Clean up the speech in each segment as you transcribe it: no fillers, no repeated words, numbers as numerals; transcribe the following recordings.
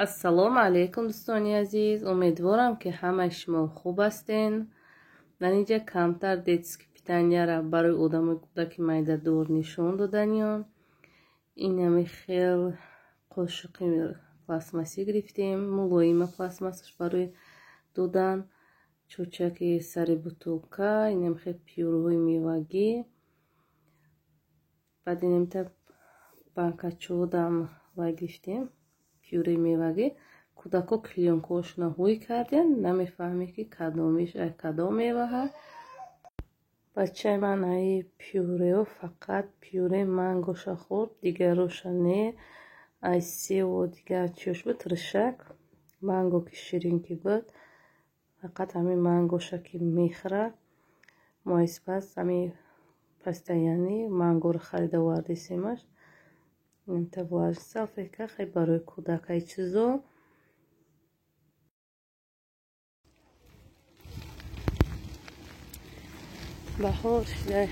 Ассалому алайкум, дӯстони азиз. Умедворам, ки ҳамаи шумо хуб ҳастен. Дар инҷа камтар детский питанияра барои одамои кӯдаки майдадор нишон доданиён. Инами хел қошуқи пластмассӣ гирифтем, мулоима пластмассаш барои додан, чӯчаки сари бутулка, инам хел пюреҳои мевагӣ. Баъд инамита банкачодам вай гирифтем, пюреи мевагӣ. Кӯдако клеёнкаҳошона ҳӯй кардем, намефаҳмем, ки кадомиш ай кадом меваҳа. Бачаи ман аи пюрео фақат пюре мангоша хӯрд, дигароша не. Ай севу дигар чиёш буд, тиршак, манго ки ширин ки буд, фақат ҳамин мангоша ки мехӯра. Мо пас ҳамин постоянно мангоро харида овардесемаш. Инта влажный салфетка хай барои кӯдакаи чизо. Баҳор шуда,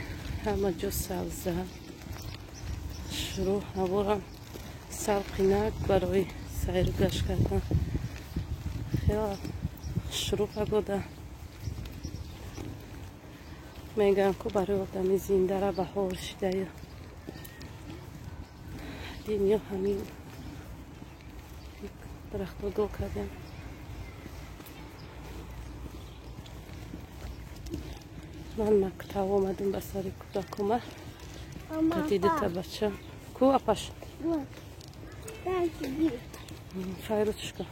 ҳама ҷо сабза, шурӯъ, ҳаворам салқинак, барои сайру гашт кардан хеле шурӯъ погода. Мегӯям ку барои одами зиндара баҳор шидаю дунё ҳамин дарахтҳо гул кардем. Ман мактаб омадам ба сари кӯдакума. Дидата бача ку апаш Файрутушка.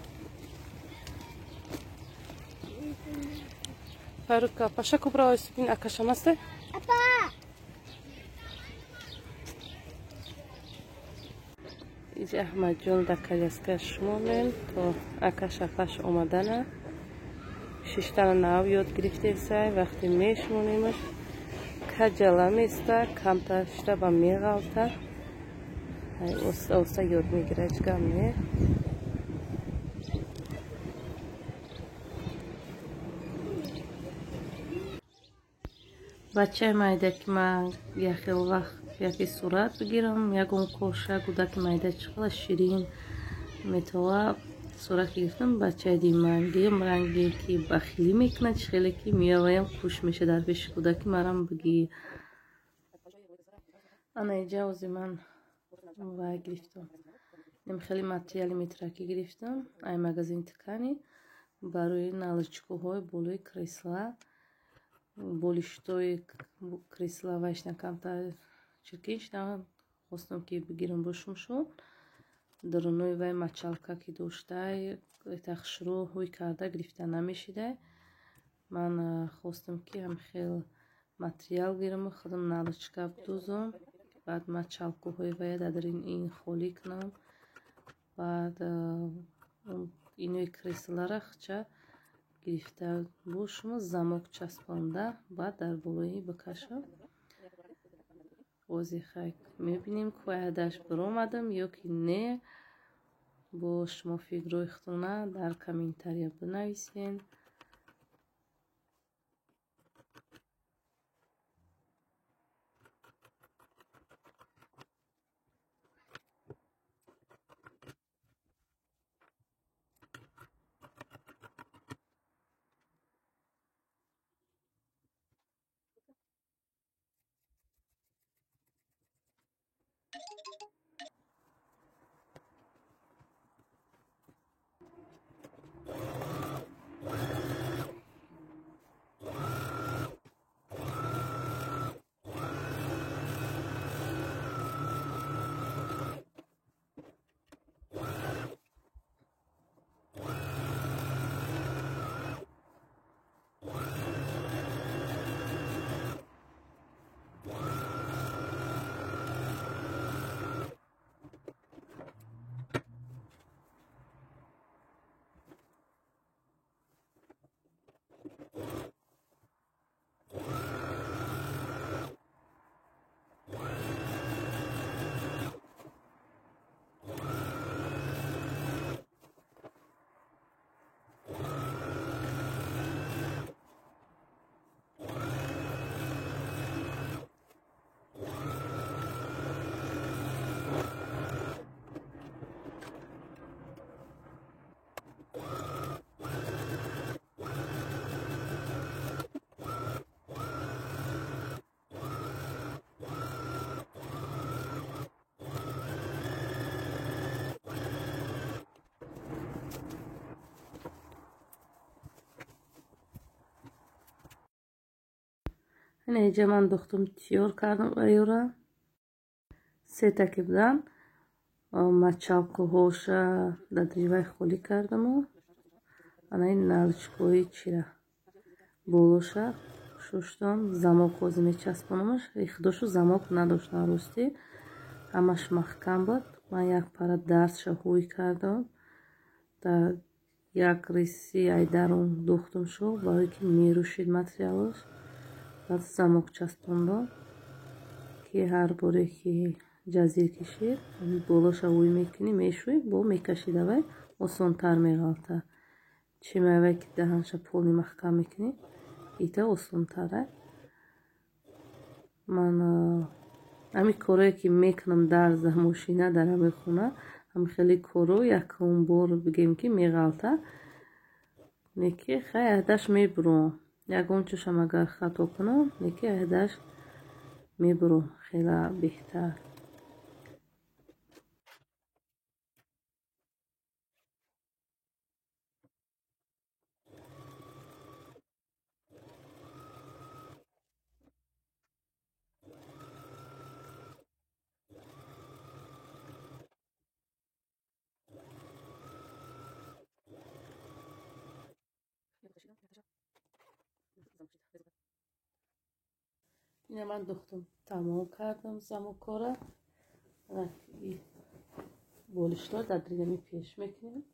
Файрутка, апаша ку бравай субин акашамасте? Апа! Иҷа Аҳмадҷон дар коляска шумонем то акаш апаш омадана. Шиштана нав ёд гирифтесай, вақте мешмонемаш каҷала места, камтар шита ба меғалта. Оста оста ёд мегирад, ҳеҷ не. Бачаи майда ки ман яхел вақт яке сурат бигирам, ягон коша кӯдаки майда чӣ қадар ширин метова сурат гирифтам. Бачаи димангим ранге ки бахилӣ мекунад, чӣ хеле ки меоваям куш меша дар пеши кӯдаки марам бигӣ. Ана иҷа ози ман вай гирифтам. Нем хеле материали метракӣ гирифтам, ай магазин ткани барои налочкаҳои болои кресла, болиштои кресла вайшна камтар чиркин шуда, хостам ки бигирам бошумшон. Дарунои вай мочалка ки доштай, тахшрӯ ҳӯй карда гирифта намешидай. Ман хостам ки ҳам хел материал гираму худам налочка бидӯзам, баъд мочалкаҳои вая дар ин холӣ кунам, баъд инои креслара хча гирифта бошуму замок часпонда, баъд дар болои бикашам. Бози хай мебинем, ку аядаш биромадам ё ки не. Бо шумо фикрҳои худтона дар комментария бинависен. Ина инҷа ман духтум тиёр кардам аюра. Сета ки будан мачалкаҳоша дар дривай холӣ кардаму ана ин наличкои чира болоша шуштам. Замок ҳозир мечаспонамаш. Худошу замок надоштам ростӣ, ҳамаш маҳкам буд. Ман як пара дарсша ҳуй кардам, дар як риси ай дарун духтум шу, барое ки мерӯшид материалаш. Баъд замок часпондам, ки ҳар боре ки ҷазир кишид, болоша ҳуй мекунӣ, мешӯӣ, бо мекашид, авай осонтар меғалта. Чи мевае ки даҳанша полни маҳкам мекунӣ, ита осонтара. Ман ҳамин корое ки мекунам дар мошина, дар ҳамин хона, ҳам хеле коро якум бор бигем ки меғалта. Неки хай аҳдаш мебурам. Ягон чушам агар хато кунам, неки аҳдаш мебурам, хела беҳтар. Ина ман духтум тамом кардам замокора. Болиштор дар диринами пеш мекунем.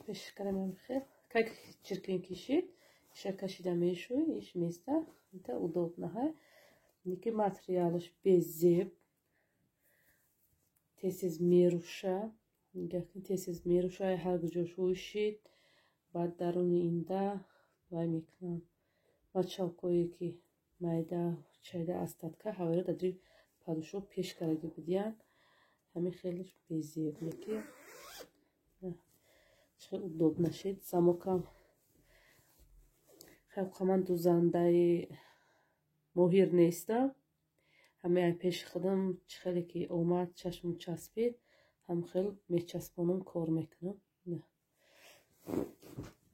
Пеш кардам хел. Как чиркин кишид, иша кашида мешӯй, иш места, ита удобно ҳай. Ники материалаш безеб, тез-тез мерӯша, тез-тез мерӯша, ҳар куҷо шӯшид, баъд даруни инда вай мекунам. Мачалкое ки майда чайда астатка ҳавайро дар дри падушо пеш кардаги будиян. Ҳамин хелеш безеб неки. Хеле удобно шид. Замокам хеле ман дузандаи моҳир нестам. Ҳамин ай пеши худам чӣ хеле ки омад чашмам часпид, ҳам хел мечаспонам, кор мекунам.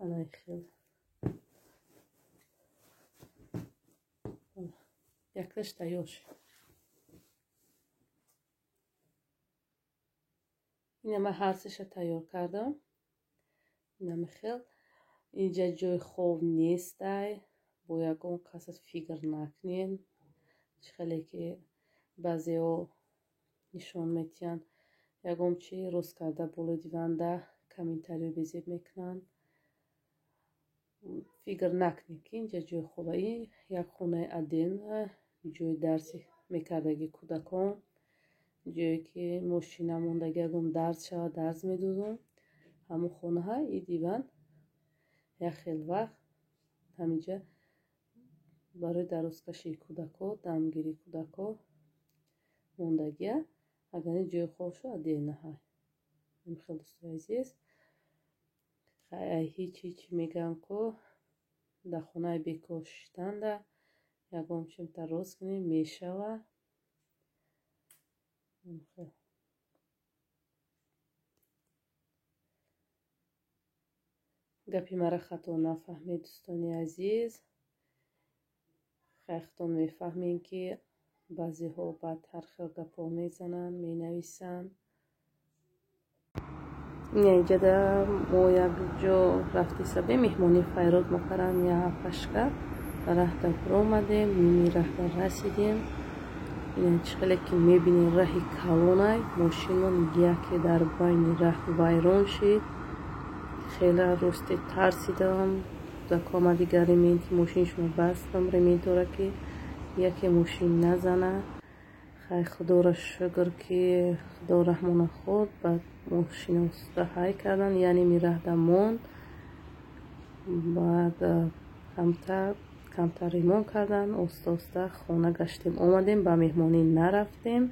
Ана хел якташ тайёр шуд. Ина ман ҳар сеша тайёр кардам. Инами хел. Инҷа ҷои хоб нестай, бо ягон касат фикр накунед. Чӣ хеле ки баъзеҳо нишон метиҳанд, ягон чи рост карда болои диванда комментариё безеб мекунанд. Фикр накунед ки инҷа ҷои хоба. Ин як хонаи аден, ҷои дарси мекардаги кӯдакон, ҷое ки мошина мондаги ягон дарс шавад, дарс медодам. Ҳамон хонаҳа и диван як хел вақт ҳаминҷа барои дарозкашии кӯдако, дамгирии кӯдако мондагия. Агар ин ҷои хоб шуд, аденаҳай. Ин хел дӯстои азиз, ҳеҷ ҳеҷ мегӯям ку дар хонаи бекор шиштанда ягон чимта рост кунем мешава. Гапи мара хато нафаҳмед дӯстони азиз. Хайхтон мефаҳмем ки баъзеҳо баъд ҳар хел гапҳо мезананд, менависанд. Инҷада мо як ҷо рафтисабем, меҳмони Файрод муқаррам як пашка ба раҳда баромадем, ними раҳда расидем. Ина чӣ хеле ки мебинем раҳи калонай, мошинон яке дар байни раҳ вайрон шид. Хеле рости тарсидам. Кӯдакҳома дигар ременти мошиншонро бастам, рементора ки яке мошин назана. Хай худоро шукр ки худо раҳмона хӯрд, баъд мошина ҳай кардан, яъне мираҳда монд. Баъд камтар ремонт кардан, оста оста хона гаштем, омадем, ба меҳмонӣ нарафтем.